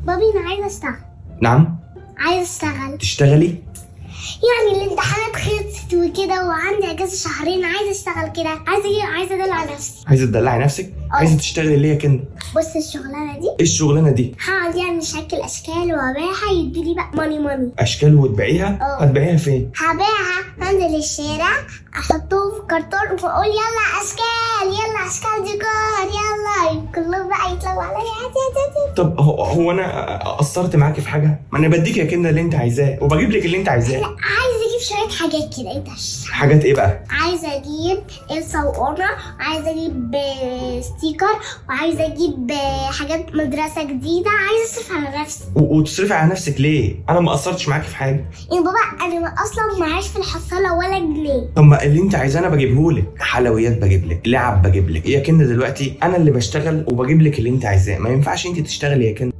بابي انا عايزه اشتغل. نعم؟ عايزه اشتغل. تشتغلي؟ يعني الامتحانات خلصت وكده وعندي اجازه شهرين، عايزه اشتغل كده، عايزه اجيب، عايزه ادلع نفسي. عايزه تدلعي نفسك؟ عايزه تشتغلي ليه يا كندا؟ بص الشغلانة دي. ايه الشغلانة دي؟ هقعد يعني اشكل اشكال وابيعها، يدولي بقى money money. اشكال وتبيعيها؟ اه. هتبيعيها فين؟ هبيعها، هنزل الشارع احطهم في كرتون واقول يلا اشكال، يلا اشكال ديكور، يلا كلهم بقى يطلعوا عليا هات هات هات. طب هو انا قصرت معاكي في حاجة؟ ما انا بديك يا كندا اللي انت عايزاه وبجيب لك اللي انت عايزاه. لا عايزه اجيب شوية حاجات كده. ايه ده؟ حاجات ايه بقى؟ عايزه اجيب إلسا وانا، عايزه اجيب sticker، وعايزه اجيب حاجات مدرسه جديدة، عايزه اصرف على نفسي. وتصرفي على نفسك ليه؟ انا ما قصرتش معاكي في حاجة. يا بابا انا اصلا معيش في الحصاله ولا جنيه. طب ما اللي انت عايزاه انا بجيبهولك، حلويات بجيب لك، لعب بجيب لك يا كندا. دلوقتي انا اللي بشتغل وبجيب لك اللي انت عايزاه، ما ينفعش انت تشتغلي يا كندا.